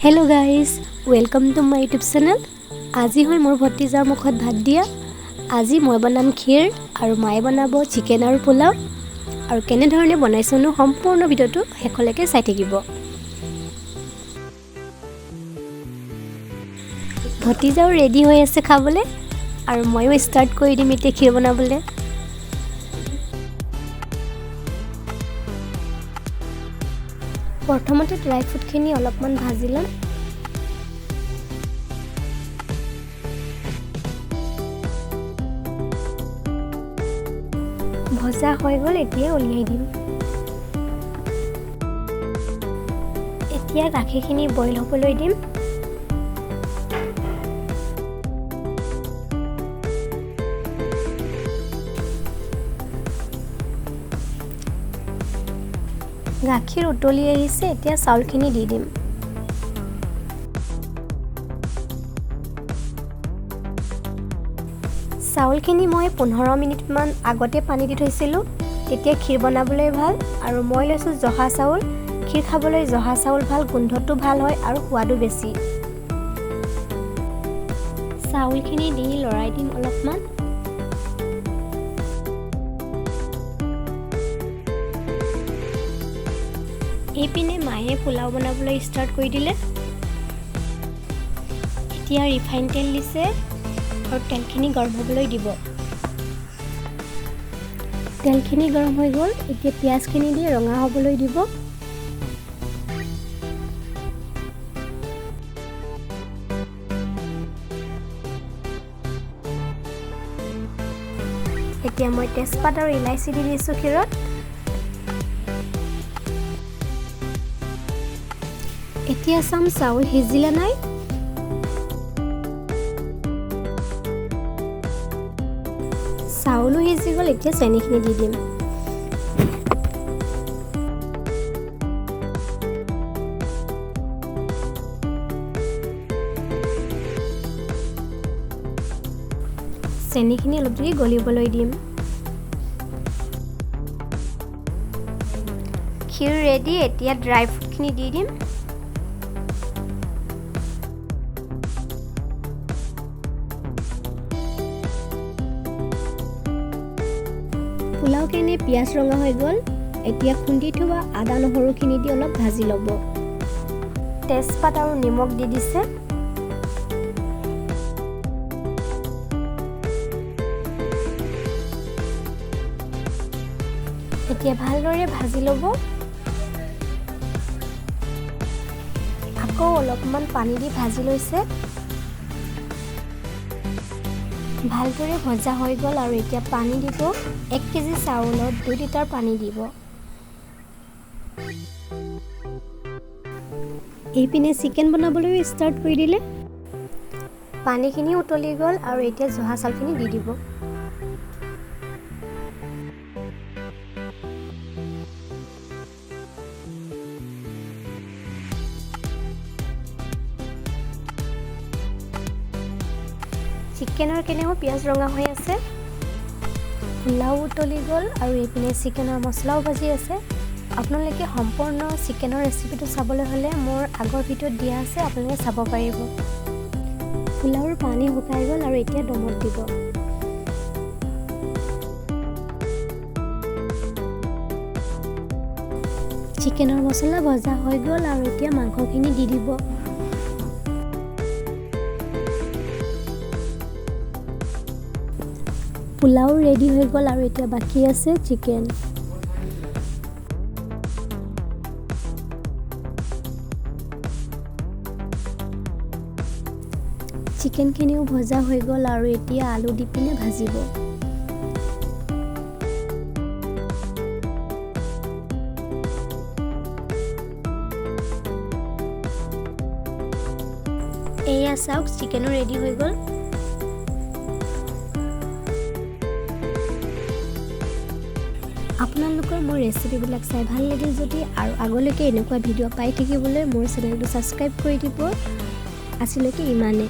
Hello guys, welcome to my YouTube channel. আজি হয় মোৰ ভতিজাৰ মুখত ভাত দিয়া। আজি মই বনাম ক্ষীৰ আৰু মায়ে বনাব চিকেন আৰু পোলাও। আৰু কেনেধৰণে বনাইছোঁনো সম্পূৰ্ণ ভিডিঅ'টো শেষলৈকে চাই থাকিব। ভতিজাও ৰেডি হৈ আছে খাবলৈ আৰু ময়ো ষ্টাৰ্ট কৰি দিম এতিয়া ক্ষীৰ বনাবলৈ। প্ৰথমতে ড্ৰাই ফ্ৰুটখিনি অলপমান ভাজি ল'ম। ভজা হৈ গ'ল, এতিয়া উলিয়াই দিম। এতিয়া গাখীৰখিনি বইল হ'বলৈ দিম। গাখীৰ উতলি আহিছে, এতিয়া চাউলখিনি দি দিম। চাউলখিনি মই 15 মিনিটমান আগতে পানী দি থৈছিলোঁ, তেতিয়া ক্ষীৰ বনাবলৈ ভাল। আৰু মই লৈছোঁ জহা চাউল। ক্ষীৰ খাবলৈ জহা চাউল ভাল, গোন্ধটো ভাল হয় আৰু সোৱাদো বেছি। চাউলখিনি দি লৰাই দিম অলপমান। এইপিনে মায়ে পোলাও বনাবলৈ ষ্টাৰ্ট কৰি দিলে। এতিয়া ৰিফাইন তেল দিছে আৰু তেলখিনি গৰম হ'বলৈ দিব। তেলখিনি গৰম হৈ গ'ল, এতিয়া পিঁয়াজখিনি দি ৰঙা হ'বলৈ দিব। এতিয়া মই তেজপাত আৰু ইলাচি দি দিছোঁ ক্ষীৰত। এতিয়া চাম চাউল সিজিলে নাই। চাউলো সিজি গ'ল, এতিয়া চেনিখিনি দি দিম। চেনিখিনি অলপ দেৰি গলিবলৈ দিম। ক্ষীৰ ৰেডি, এতিয়া ড্ৰাই ফ্ৰুটখিনি দি দিম। পোলাওখিনি পিঁয়াজ ৰঙা হৈ গ'ল, এতিয়া খুন্দি থোৱা আদা নহৰুখিনি দি অলপ ভাজি ল'ব। তেজপাত আৰু নিমখ দি দিছে। এতিয়া ভালদৰে ভাজি ল'ব। আকৌ অলপমান পানী দি ভাজি লৈছে। ভালদৰে ভজা হৈ গ'ল আৰু এতিয়া পানী দিব। 1 কেজি চাউলত 2 লিটাৰ পানী দিব। এইপিনে চিকেন বনাবলৈও ষ্টাৰ্ট কৰি দিলে। পানীখিনি উতলি গ'ল আৰু এতিয়া জহা চাউলখিনি দি দিব। চিকেনৰ কেনেও পিঁয়াজ ৰঙা হৈ আছে। পোলাও উতলি গ'ল আৰু এইপিনে চিকেনৰ মছলাও ভাজি আছে। আপোনালোকে সম্পূৰ্ণ চিকেনৰ ৰেচিপিটো চাবলৈ হ'লে মোৰ আগৰ ভিডিঅ'ত দিয়া আছে, আপোনালোকে চাব পাৰিব। পোলাওৰ পানী শুকাই গ'ল আৰু এতিয়া দমত দিব। চিকেনৰ মছলা ভজা হৈ গ'ল আৰু এতিয়া মাংসখিনি দি দিব। পোলাও ৰেডি হৈ গ'ল আৰু এতিয়া বাকী আছে চিকেন। চিকেনখিনিও ভজা হৈ গ'ল আৰু এতিয়া আলু দি পিনে ভাজিব। এয়া চাওক, চিকেনো ৰেডি হৈ গ'ল। আপোনালোকৰ মোৰ ৰেচিপিবিলাক চাই ভাল লাগিল যদি আৰু আগলৈকে এনেকুৱা ভিডিঅ' পাই থাকিবলৈ মোৰ চেনেলটো ছাবস্ক্ৰাইব কৰি দিব। আজিলৈকে ইমানেই।